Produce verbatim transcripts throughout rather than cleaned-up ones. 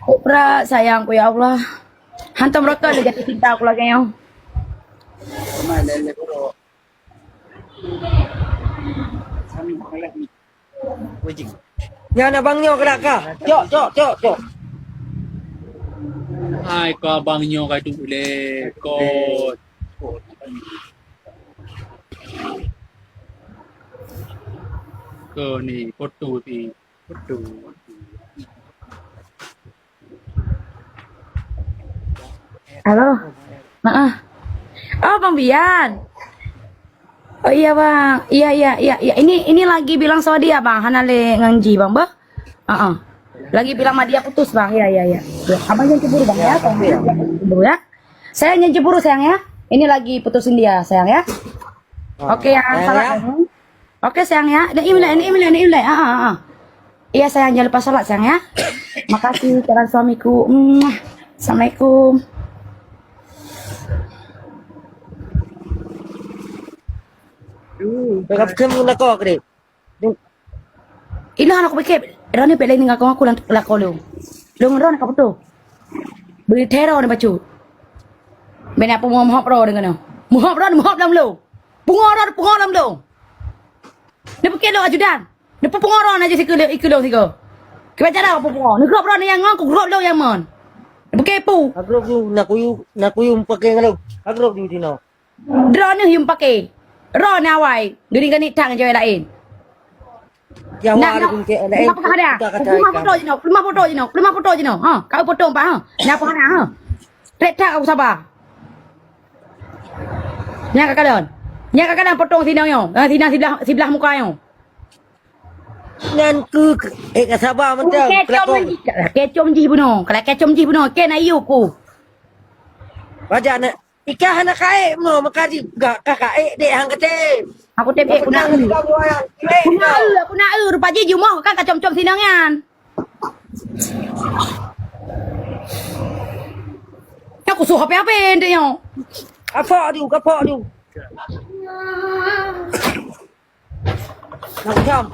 Kupra sayangku, ya Allah. Hantom rokon lé jatuh cinta aku lagèe nyoe. Nyan abang nyoe keunak kah? Cok, cok, cok, cok. Hai, keu abang nyoe ka duek lé, kot. Keu ni, foto pi. Foto. Halo. Heeh. Oh, Bang Bian. Oh iya, Bang. Iya, iya, iya, iya. Ini, ini lagi bilang sama dia, Bang. Hana lé ngon jih, Bang, bah. Heeh. Lagi bilang sama dia putus, Bang. Iya, iya, iya. Ya, Abang jangan cemburu, Bang, ya. Jangan cemburu, ya. Saya jangan cemburu, sayang, ya. Ini lagi putusin dia, sayang, ya. Oke, ya. Salam, ya. Oke, sayang, ya. Dah imlek, dah imlek, dah imlek. Ah, ah, ah. Iya, sayang, jangan lupa sholat, sayang, ya. Makasih, calon suamiku. Muah. Assalamualaikum. Kau pukul mana kau, Krik? Inoe hana kupike, droeneuh pih laén ngon aku, aku lam lakoe lôn. Lôn ngon droeneuh ka putôh. Beuteror neuh bacut. Bèk na peue meuhop droeneuh ngon nyoe. Meuhop droeneuh, meuhop lam lôn. Pungo droeneuh, pungo lam lôn. Neupike lôn ajudan. Neupeupungo droeneuh aja sikeue lôn, ikeue lôn sikeue. Kiban cara peue pungo. Neugrôp droeneuh nyang ngon, kugrôp lôn nyang mon. Neupike peue. Agrôp ju, na kuyue, na kuyue meupaké ngon lôn. Agrôp ju tinoe. Droeneuh yum paké. Droeneuh awai. Geuring ganik that ngon cewek laén. Jawa. Nak, nak, nak, peugah dah. Peugah foto jinoe, peugah foto jinoe, peugah foto jinoe. Ha, kau foto empat, ha. Nyan peugah dah, ha. Trek that aku saba. Nyan ka kalon. Nyan ka kalon potong sinong nyoe. Ha, sinong siblah, siblah muka nyoe. Nyan keuh, eh, ka saba mantong. Kecom jih, kecom jih bunoe. Kalau kecom jih bunoe, ken ayu ku. Bajak nak Ikah hana kaék mo, maka di, ka, ka kaék dek hang katé. Aku tém ék, aku na eu. Aku na eu, aku na eu, rupa jih jumoh kan ka com-com sinong nyan. Aku suh ape-ape ndek nyoe. Kapok ju, kapok ju. Nak jam.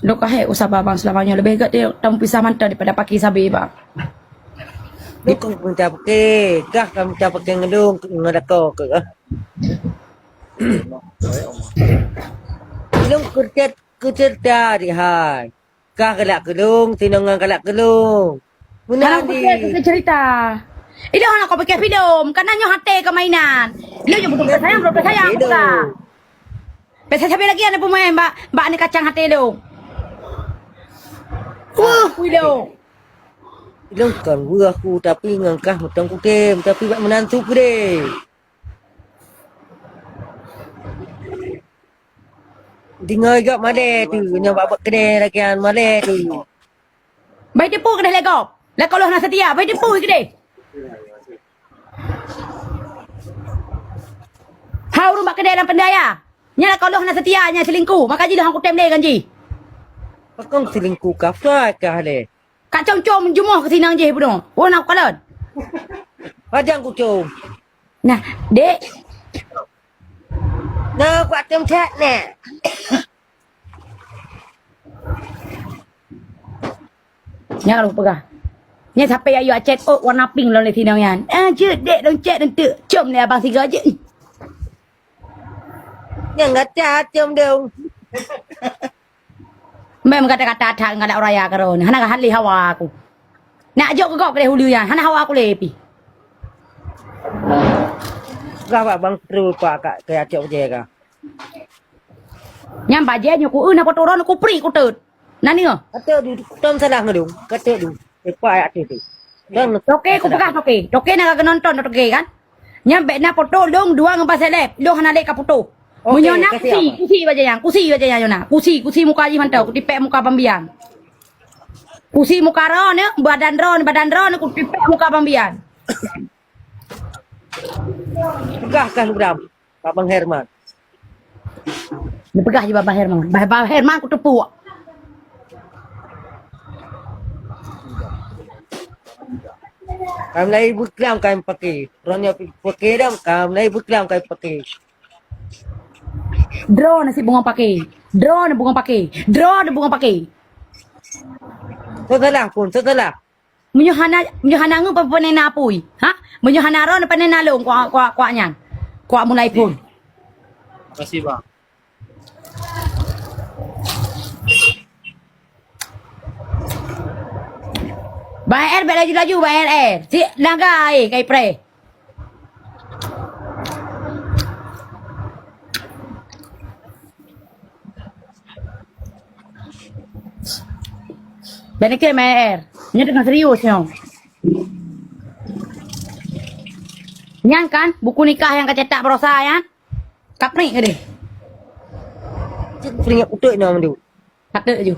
Lôn ka hék usaba bang seulama nyoe, leubeh gèt tameupisah mantong daripada paki sabe bang. Lôn ka mita pake, kah ka mita pake ngeudong ngeudako keu ah. Lôn keutet keucerita di hai. Kah galak keulong, sinongan galak keulong. Meunan di. Hana kupike keu cerita. Ilong hana kupike filem, karena nyoe até keu mainan. Ilong nyoe beutôi sayang, beutôi sayang. Pesa sabe lagi aneuk peumain bak, bak aneuk kacang até ilong. Wah, ilong. Ilong kan wah aku tapi ngon kah mutong kutem, tapi bak meunan tu gede. Deungoe gak malèe tu, nyoe bak, bak keudè lagèe nyan malèe tu. Bai teupeu keudeh lé gob. Lakoe lôn hana seutia, bai teupeu keudeh. Ha ureueng bak keudè lam peundaya. Nyan lakoe lôn hana seutia, nyan selingkuh. Maka jih lôn han kutem lé ngon jih. Pakon selingkuh kah, peue kah lé? Ka com-com jumoh keu sinong jih bunoe. Ureueng na kukalon. Pajan kucom. Nah, dek. Nah, kuat tem chat nè. Nyan ka lôn peugah. Nyan sape ayue chat ot warna pink lom lé sinong nyan. Ah, jeuet dek lôn chat enteuk. Com lé abang sigoe jeuet. Nyang gata com dong. Meukatai-katai that ngon adak raya keudroe nyoe. Hana ka haleh hawa aku. Nak jok keu gob keudeh u lôn nyan. Hana hawa aku lé pih. Gah bak bang Tru pak kak keu acok bajèe kah. Nyan bajèe nyoe ku eu na poto droe kupri kuteut. Na nyoe. Kata du, tom salah ngeudong. Kata du. Epa ayat tu. Dan toke kupeugah toke. Toke na ka nonton toke kan. Nyan bèk na poto lôn dua ngon Baseleb. Lôn hana lé ka putôh. Oke, meunyoe na kusi, kusi bajèe nyan, kusi bajèe nyan nyoe na. Kusi, kusi muka jih mantong, kutipèk muka pambiang. Kusi muka droeneuh, badan droeneuh, badan droeneuh, kutipék muka Bang Bian. Peugah kah lubram, Bang Herman. Neupeugah jih Bang Herman. Bang, Bang Herman kuteupue. Ka mulai beuklam ka paké. Droeneuh paké dah, ka mulai beuklam ka paké. Droeneuh si bungong paké. Droeneuh bungong paké. Droeneuh bungong paké. Setelah pun, setelah. Meunyoe hana, meunyoe hana ngieng, pane na apui? Ha? Meunyoe hana droeneuh, pane na lôn kuak, kuak, kuak nyan. Kuak mulai phon. Makasih, Bang. Bang R, bèk laju-laju, Bang R. Cit naga, eh, kai preh. Bèk neukheun main air. Nyoe teungoh serius nyoe. Nyan kan buku nikah nyang kacetak baroesa nyan? Kapnik keudeh. Cit peuingat uteuk nyoe mandum. Patut ju.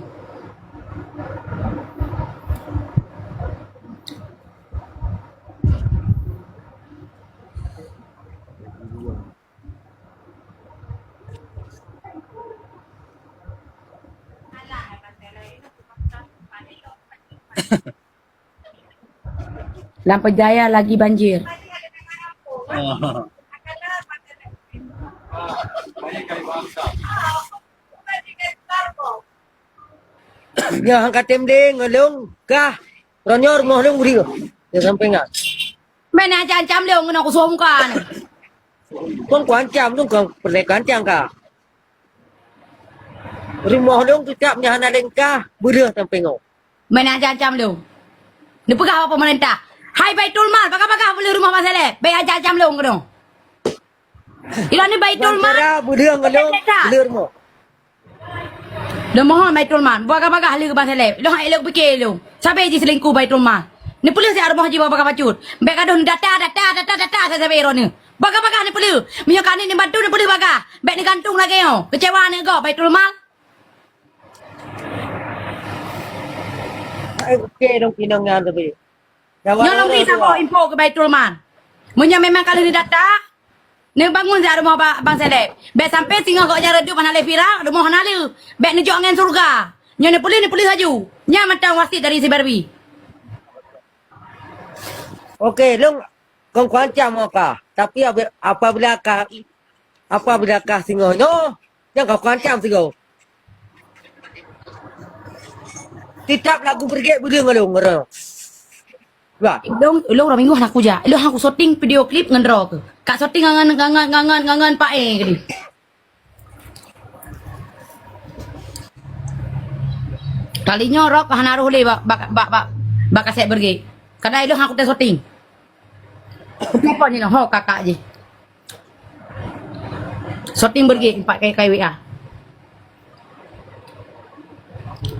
Lam Pejaya lagi banjir. Oh. Nyoe han ka tem deh ngon lôn kah. Ronyoe rumoh lôn udah. Dia sampai ngat. Mana ancam-ancam lôn ngon aku suah muka ni. Kong kuancam lôn kong pernah kuancam kah. Rumoh lôn tetap nyan hana lengkah, beureuh sampai ngon. Mana ancam-ancam lôn. Neupeugah bak pemerintah. Hai Baitul Mal, bagah-bagah beuleuh rumoh Bang Seleb. Bèk ancam-ancam lôn keunoe. Ilôn ni Baitul Mal. Cara beudeueng ngon lôn, beudeueng rumoh. Lôn mohon Baitul Mal, bagah-bagah lé keu Bang Seleb. Lôn hai lôn pike lôn. Sabe jiseulingkuh Baitul Mal. Neupeuleuh siat rumoh jih bagah-bagah bacut. Bèk gadoh data, data, data, data sabe-sabe droeneuh. Bagah-bagah neupeuleuh. Meunyoe kani neubantu neupeuleuh bagah. Bèk neugantung lagèe nyoe. Keucewa neuh gob Baitul Mal. Hai oke dong pinang nyan tapi. Nyoe lôn bri saboh info keu Baitul Mal. Meunyoe memang ka lheueh neudata, neubangun siat rumoh ba-, Bang Seleb. Bèk sampai singoh gobnyan reudeup hana lé viral, rumoh hana lé. Bèk neujok angén syeuruga. Nyoe neupeuleuh, neupeuleuh laju. Nyan mantong wasiet dari si Barbie. Oke, lôn kon kuancam ka. Tapi abi-, apabila ka, apabila ka singoh nyoe, Nyang ka kuancam sigoe. Titap lagu Brigade beudeueng ngon lôn, ngon droe. Dua. Lôn, lôn uroe Minggu hana kujak. Lôn hana kusyuting video klip ngon droe keuh. Ka syuting ngon, ngon, ngon, ngon, ngon Pak E tadi. Kali nyoe rot hana roh lé bak, bak, bak, bak, bak kaset Brigade. Kadang lôn hana kutem syuting. Kutelepon jinoe, ho kakak jih. Syuting Brigade empat kali, kali W A.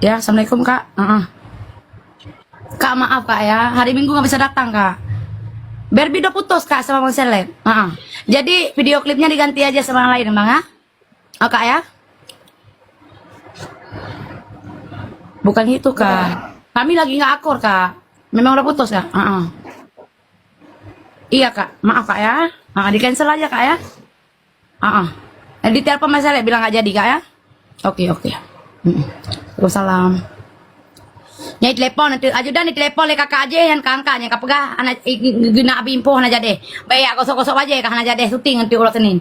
Ya, assalamualaikum, Kak. Heeh. Kak, maaf, Kak, ya. Hari Minggu nggak bisa datang, Kak. Barbie udah putus, Kak, sama Bang Seleb. Heeh. Jadi, video klipnya diganti aja sama yang lain, Bang, ya. Oh, Kak, ya. Bukan itu, Kak. Kami lagi nggak akur, Kak. Memang udah putus, Kak. Heeh. Iya, Kak. Maaf, Kak, ya. Ah, di-cancel aja, Kak, ya. Ah, ah. Eh, ditelepon Mas Alek bilang nggak jadi, Kak, ya. Oke, oke. Mm-mm. Waalaikumsalam. Nyai telepon nanti, ajudan ditelepon lé kakak aja yang ka angkat, yang ka peugah anak, i-, i-, geunak abi info hana jadi. Baik, gosok-gosok aja ka hana jadi syuting nanti uroe Senin.